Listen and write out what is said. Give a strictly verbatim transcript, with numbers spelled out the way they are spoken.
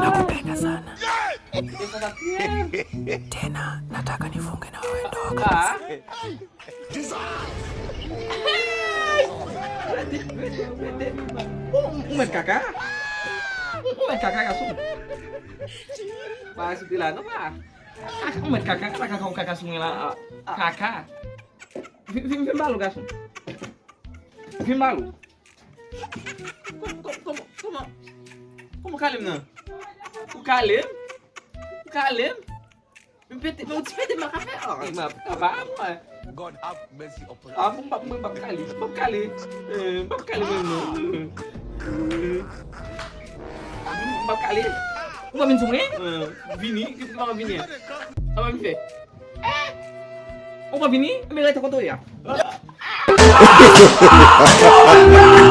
Nakupenda sana. Tena nataka nifunge na wewe ndoa kabisa. Ou mèt kaka? Ou mèt kaka, gason? Pa sou la non, pa. Ou mèt kaka, pa kaka, ou kaka sou mwen la. Kaka. Vin, vin, vin ba l, gason. Vin ba l. Kòman, kòman, kòman, kòman w kale m nan? Ou kale m? Ou kale m? M pete, men w ti pete m pa ka fè. Ah, m ap, m ap, m ap, mwen. God have mercy upon us. Ah, m p ap, m p ap kale, m p ap kale. Eh, m p ap kale menm non. M p ap kale. Ou pa vin sou mwen? Eh, vini, ou pa vini. Sa w vin fè? Eh! Ou pa vini? Enben rete kote w ye a.